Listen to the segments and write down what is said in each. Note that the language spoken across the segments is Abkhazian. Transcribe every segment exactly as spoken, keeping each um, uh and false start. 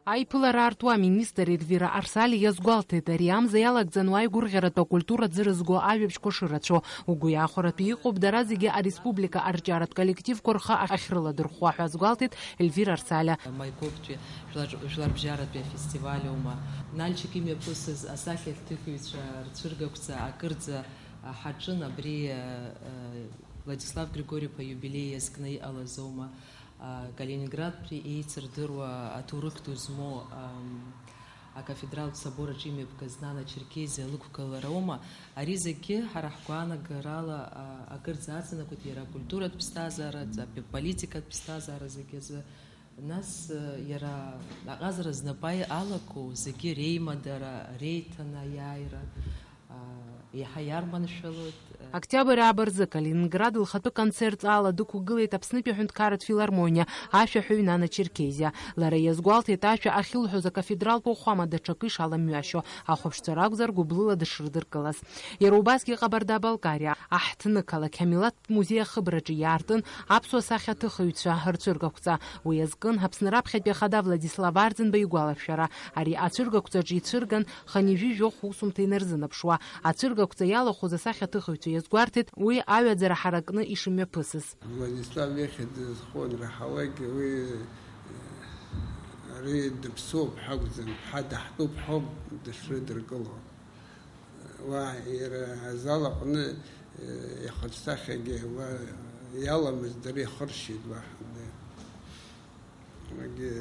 Аиԥылара артуа аминистр Ельвира Арсали иазгәалҭеит, ари амза иалагӡан уааи гәырӷьаратәы акультура ӡырызго ажәабжьқәа шырацәоу. Угәы иахәаратәы иҟоуп дара зегьы ареспублика арҿиаратә коллективқәа рхы ахьрыладырхәуа ҳәа азгәалҭеит Ельвира Арсалиа. Маикоптәи жәлар-, жәларбжьаратәи афестиваль аума, Нальчик имҩаԥысыз асахьаҭыхҩцәа рцәыргақәҵа акырӡа ҳаҿын, абри, э, э, Владислав Григорий-иԥа иубилеи иазкны иҟалаз аума, а, Калининградтәи еицырдыруа аҭоурых ду змоу, ам, акафедралтә собор аҿы имҩаԥгаз Нана Черкезиа лықәгылара аума, ари зегьы ҳара ҳгәаанагарала, а, акырӡа аҵанакуеит, иара акультуратә ԥсҭазаара, аполитикатә ԥсҭазаара зегьы азы. Нас, э, иара аҟазара знапы алаку зегьы реимадара, реиҭанаиааира, а, еиҳа иарманшәалоит. Октиабр ааба рзы Калининград лхатәы концерт ала дықәгылеит Аԥснытәи аҳәынҭқарратә филармониа ашәаҳәаҩ Нана Черкезиа. Лара иазгәалҭеит ашәа ахьылҳәоз акафедралтә уахәама даҽакы ишаламҩашьо, ахәаԥшцәа ракәзар гәыблыла дышрыдыркылаз. Иара убасгьы Ҟабарда-Балкариа аҳҭны-қалақь амилаҭтә музеи ахыбраҿы иаартын аԥсуа сахьаҭыхыҩцәа рцәыргақәҵа. Уи азкын Аԥсны раԥхьатәи ахада Владислав Арӡынба игәаларшәара. Ари ацәыргақәҵаҿы ицәырган хынҩажәи жәохә усумҭа инарзынаԥшуа. Ацәыргақәҵа иалахәыз асахьаҭыхыҩцәа иазгәарҭеит уи аҩаӡара ҳаракны ишымҩаԥысыз. Владислав иахь дызхәын раҳауагь уи, э, ари дыԥсуоуп ҳәа акәӡам, ҳа даҳтәуп ҳәоуп дышрыдыркыло. Уа иара азал аҟны, э, ихаҿсахьагьы уа иаламызт, дара ихыршьит уаҳа. Уигьы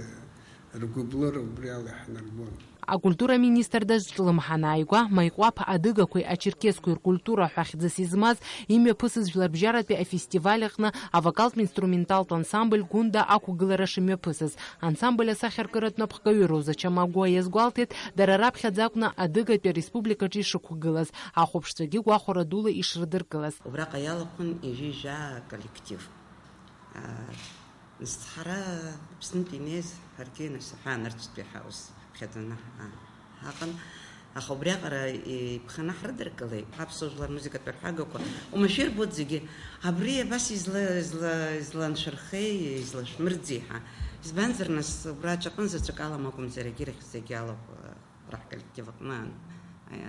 ргәыблыра убри ала иаҳнарбон. Акультура аминистр дазҿлымҳан ааигәа, Маиҟәаԥ адыгақәеи ачерқьесқәеи ркультура ҳәа хьӡыс измаз имҩаԥысыз жәларбжьаратәи афестиваль аҟны авокалтә-инструменталтә ансамбль Гәында ақәгылара шымҩаԥысыз. Ансамбль асахьаркыратә напхгаҩы Роза Чамагәуа иазгәалҭеит, дара раԥхьаӡа акәны адыгатәи ареспубликаҿы ишықәгылаз, ахәаԥшцәагьы гәахәара дула ишрыдыркылаз. Убраҟа иалахәын ҩажәи жәаа коллектив. Нас ҳара Аԥснытәи инеиз ҳаргьы, нас, ҳәа, нырцәтәи ҳаус ԥхьаӡаны ҳа-, ҳаҟан. Аха убриаҟара иԥханы ҳрыдыркылеит. Аԥсуа жәлар рмузыкатә рҳәагақәа, уамашәа ирбоит зегьы. Абри абас изла-, изла-, изланшәырхеи, излашәмырӡи ҳәа. Избанзар, нас, убра аҿаҟын заҵәык алам акәымзар, егьирахь зегьы алахәу, ара ҳколлектив аҟны, а,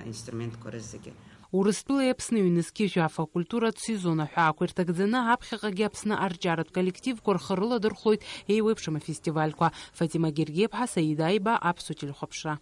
аинструментқәа рызегьы. Урыстәылеи Аԥсни ҩнызқьи жәаф акультуратә сезон аҳәаақәа ирҭагӡаны аԥхьаҟагьы Аԥсны арҿиаратә коллективқәа рхы рыладырхәоит еиуеиԥшым афестивальқәа. Фатима Гергиеԥҳа, Саида Аиба, Аԥсуа телехәаԥшра.